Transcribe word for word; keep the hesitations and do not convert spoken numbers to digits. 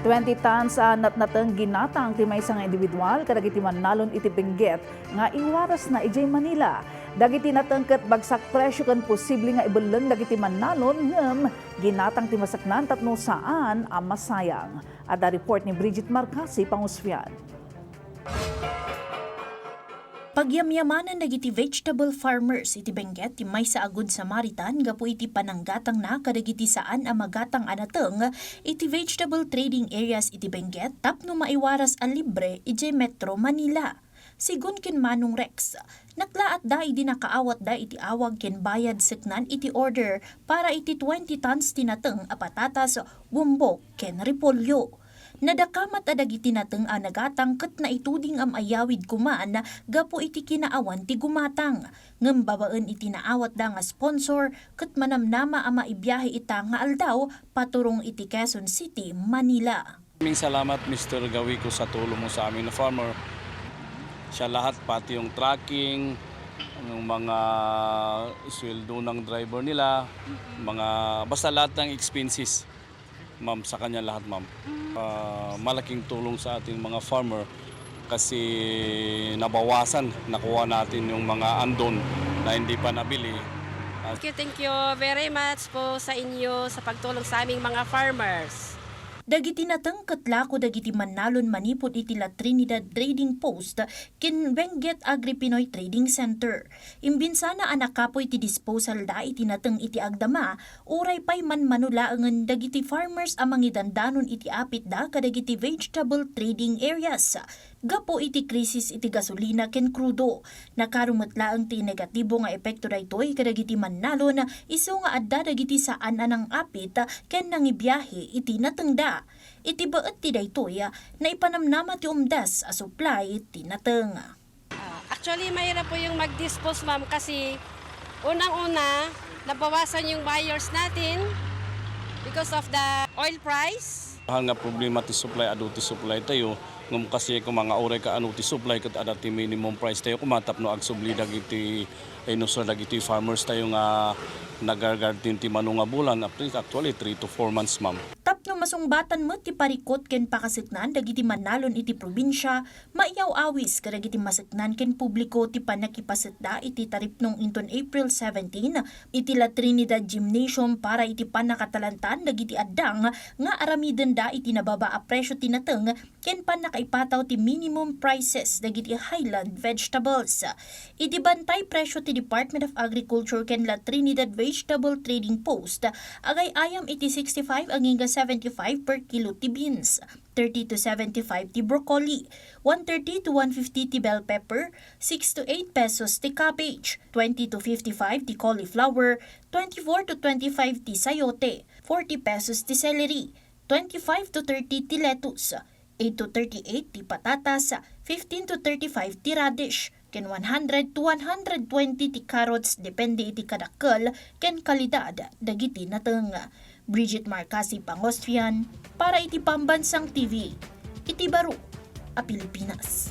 Twenty tons a natnateng ginatang ti maysa nga individual kadagiti mannalon iti Benguet nga iwarasna idiay Manila. Dagiti nateng ket bagsak presio ken posible nga ibelleng dagiti mannalon ngem ginatang ti masaknan tapno saan a masayang. Adda report ni Bridget Marcasi, Pangusfian. Pagyamyamanan dagiti vegetable farmers iti Benguet ti maysa a Good Samaritan gapu iti pananggatangna kadagiti saan a magatang a nateng iti vegetable trading areas iti Benguet tapno maiwaras a libre idiay Metro Manila. Sigun ken Manong Rex, naklaatda idi nakaawatda iti awag ken bayad seknan iti order para iti twenty tons ti nateng a patatas, bumbok, ken repolyo. Nadakamat a dagiti nateng a nagatang ket naituding a maiyawid kuman gapu iti kinaawan ti gumatang. Ngem babaen iti naawatda nga sponsor ket manamnama a maibiahe ita nga aldaw paturong iti Quezon City, Manila. Maraming salamat, Mister Gawico, sa tulong mo sa amin na farmer. Siya lahat, pati yung trucking, yung mga sweldo ng driver nila, mga, basta lahat ng expenses, ma'am, sa kanya lahat, ma'am. Ah, malaking tulong sa ating mga farmer kasi nabawasan, nakuha natin yung mga andon na hindi pa nabili. Ah, Thank you, thank you very much po sa inyo sa pagtulong sa aming mga farmers. Dagiti nateng ket lako dagiti mannalon manipud iti La Trinidad Trading Post ken Benguet Agri-Pinoy Trading Center. Imbinsana a nakapuy ti disposalda iti nateng iti agdama, uray pay manmano laengen dagiti farmers a mangidandanon iti apitda kadagiti vegetable trading areas. Gapu iti krisis iti gasolina ken krudo, nakaro met laeng ti negatibo nga epekto daytoy kadagiti mannalon isu nga adda dagiti saan a nang-apit ken nangibiahe iti natengda. Iti baet ti daytoy, naipanamnama ti umdas a supply ti nateng. Ah, actually, mahirap po yung mag-dispose, ma'am, kasi unang-una, nabawasan yung buyers natin because of the oil price. Mahal nga problema ti supply, adu ti supply tayo. Ngem kasi kung mga uray ka anu ti supply, ket adda ti minimum price tayo, kuma tapno agsubli dagiti, eh, no, sir, dagiti farmers tayo nga nagargarden ti mano nga bulan, actually, three to four months, ma'am. Tapno masungbatan met ti parikut ken pakaseknan dagiti mannalon iti probinsia, maiyaw-awis kadagiti maseknan ken publiko ti pannakipasetda iti taripnong inton April seventeen iti La Trinidad Gymnasium para iti pannakatalantan dagiti addang nga aramidenda iti nababa a presio ti nateng ken pannakaipataw ti minimum prices dagiti highland vegetables. Iti bantay presio ti Department of Agriculture ken La Trinidad Vegetable Trading Post, agay-ayam iti sixty-five agingga seventy-five per kilo ti beans, thirty to seventy-five ti broccoli, one thirty to one fifty ti bell pepper, six to eight pesos ti cabbage, twenty to fifty-five ti cauliflower, twenty-four to twenty-five ti sayote, forty pesos ti celery, twenty-five to thirty ti lettuce, eight to thirty-eight ti patatas, fifteen to thirty-five ti radish, ken one hundred to one hundred twenty ti carrots, depende iti kadakkel ken kalidad dagiti nateng. Bridget Marcasi, Pangostian, para iti Pambansang T V, iti baro a Pilipinas.